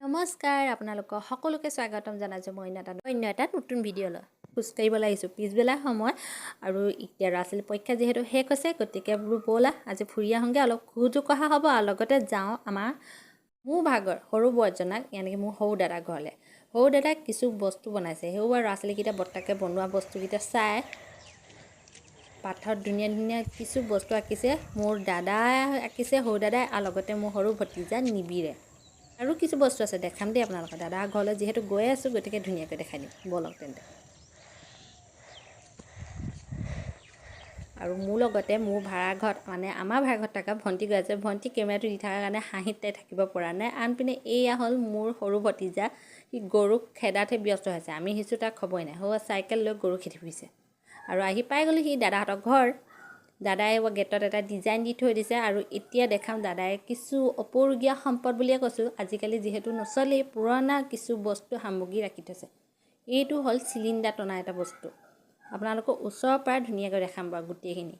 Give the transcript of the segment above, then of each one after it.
নমস্কাৰ, আপোনালোকক সকলোকে স্বাগতম জনাইছোঁ মই অন্য এটা নতুন ভিডিঅ'লৈ। খোজকাঢ়িবলৈ আহিছোঁ পিছবেলা সময় আৰু এতিয়া ল'ৰা ছোৱালী পৰীক্ষা যিহেতু শেষ হৈছে, গতিকে বোলো ব'লা আজি ফুৰি আহোঁগৈ, অলপ খোজো কঢ়া হ'ব আৰু লগতে যাওঁ আমাৰ মোৰ ভাগৰ সৰু বৰ্জনাক, ইয়ানিকি মোৰ সৰু দাদা ঘৰলৈ। সৰু দাদাক কিছু বস্তু বনাইছে, সেইবোৰ ল'ৰা ছোৱালীকেইটা বৰ্তাকে বনোৱা বস্তুকেইটা চাই পাথৰত ধুনীয়া ধুনীয়া কিছু বস্তু আঁকিছে। মোৰ দাদাই আঁকিছে, সৰু দাদাই, আৰু লগতে মোৰ সৰু ভতিজা নিবিৰে। আৰু কিছু বস্তু আছে, দেখাম দেই আপোনালোকক। দাদাৰ ঘৰলৈ যিহেতু গৈ আছোঁ, গতিকে ধুনীয়াকৈ দেখাই দিম, ব'লক তেন্তে। আৰু মোৰ লগতে মোৰ ভাড়াঘৰত, মানে আমাৰ ভাড়াঘৰত থকা ভণ্টি গৈ আছে। ভণ্টি কেমেৰাটো দি থকাৰ কাৰণে হাঁহিত তাই থাকিব পৰা নাই। আনপিনে এয়া হ'ল মোৰ সৰু ভতিজা, সি গৰুক খেদাতহে ব্যস্ত হৈছে। আমি আহিছোঁ, তাক খবৰেই নাই। সৌ চাইকেল লৈ গৰু খেদি ফুৰিছে। আৰু আহি পাই গ'লোঁ সি দাদাহঁতৰ ঘৰ। দাদাই গেটত এটা ডিজাইন দি থৈ দিছে আৰু এতিয়া দেখাম দাদাই কিছু অপৰুগীয়া সম্পদ বুলিয়ে কৈছোঁ, আজিকালি যিহেতু নচলেই, পুৰণা কিছু বস্তু সামগ্ৰী ৰাখি থৈছে। এইটো হ'ল চিলিণ্ডাৰ টনা এটা বস্তু। আপোনালোকক ওচৰৰ পৰা ধুনীয়াকৈ দেখাম বাৰু গোটেইখিনি।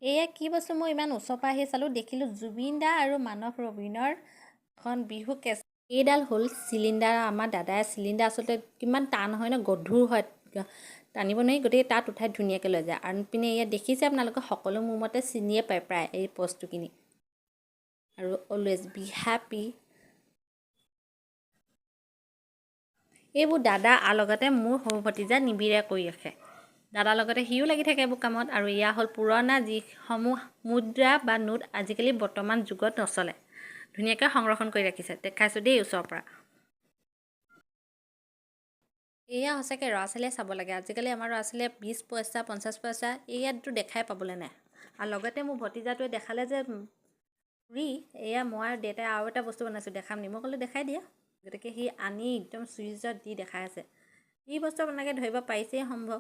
এয়া কি বস্তু, মই ইমান ওচৰৰ পৰা আহি চালোঁ, দেখিলোঁ জুবিন দা আৰু মানস ৰবীনৰ এখন বিহু কেচ। এইডাল হ'ল চিলিণ্ডাৰ। আমাৰ দাদাই চিলিণ্ডাৰ আচলতে কিমান টান হয় ন, গধুৰ হয়, টানিব নোৱাৰি, গতিকে তাত উঠাই ধুনীয়াকৈ লৈ যায়। আনপিনে ইয়াত দেখিছে আপোনালোকে সকলো, মোৰ মতে চিনিয়ে পায় প্ৰায় এই বস্তুখিনি। আৰু অলৱেজ বি হেপী। এইবোৰ দাদা আৰু লগতে মোৰ সৰু ভতিজা নিবিৰে কৰি ৰাখে। দাদাৰ লগতে সিও লাগি থাকে এইবোৰ কামত। আৰু এয়া হ'ল পুৰণা যিসমূহ মুদ্ৰা বা নোট আজিকালি বৰ্তমান যুগত নচলে, ধুনীয়াকৈ সংৰক্ষণ কৰি ৰাখিছে। দেখাইছোঁ দেই ওচৰৰ পৰা। এয়া সঁচাকৈ ল'ৰা ছোৱালীয়ে চাব লাগে। আজিকালি আমাৰ ল'ৰা ছোৱালীয়ে 20 পইচা, 50 পইচা এইয়াতো দেখাই পাবলৈ নাই। আৰু লগতে মোৰ ভতিজাটোৱে দেখালে যে খুৰী, এয়া মই আৰু দেউতাই আৰু এটা বস্তু বনাইছোঁ, দেখাম নি? মই ক'লোঁ দেখাই দিয়া। গতিকে সি আনি একদম চুইচত দি দেখাই আছে। কি বস্তু আপোনালোকে ধৰিব পাৰিছেই সম্ভৱ।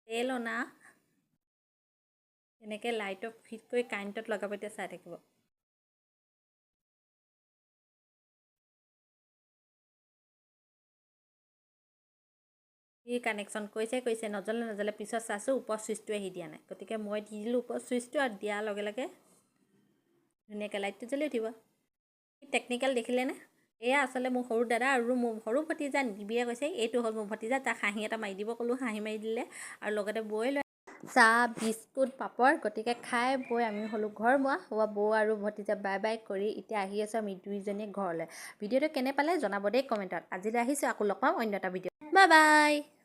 তেল অনা এনেকৈ লাইটক ফিট কৰি কাৰেণ্টত লগাব, এতিয়া চাই থাকিব। সি কানেকশ্যন কৰিছে কৰিছে, নজ্বলে নজ্বলে। পিছত চাইছোঁ ওপৰ চুইচটো আহি দিয়া নাই, গতিকে মই দি দিলোঁ ওপৰ চুইচটো আৰু দিয়াৰ লগে লগে ধুনীয়াকৈ লাইটটো জ্বলি উঠিব। টেকনিকেল দেখিলেনে? এয়া আচলতে মোৰ সৰু দাদা আৰু মোৰ সৰু ভতিজা নিবিয়ে কৈছে। এইটো হ'ল মোৰ ভতিজা, তাক হাঁহি এটা মাৰি দিব ক'লোঁ, হাঁহি মাৰি দিলে। আৰু লগতে বৈ লৈ চাহ, বিস্কুট, পাপৰ, গতিকে খাই বৈ আমি হ'লোঁ ঘৰমুৱা। হোৱা বৌ আৰু ভতিজা বাই বাই কৰি এতিয়া আহি আছোঁ আমি দুইজনীয়ে ঘৰলৈ। ভিডিঅ'টো কেনে পালে জনাব দেই কমেণ্টত। আজিলৈ আহিছোঁ, আকৌ লগ পাম অন্য এটা ভিডিঅ'। Bye bye.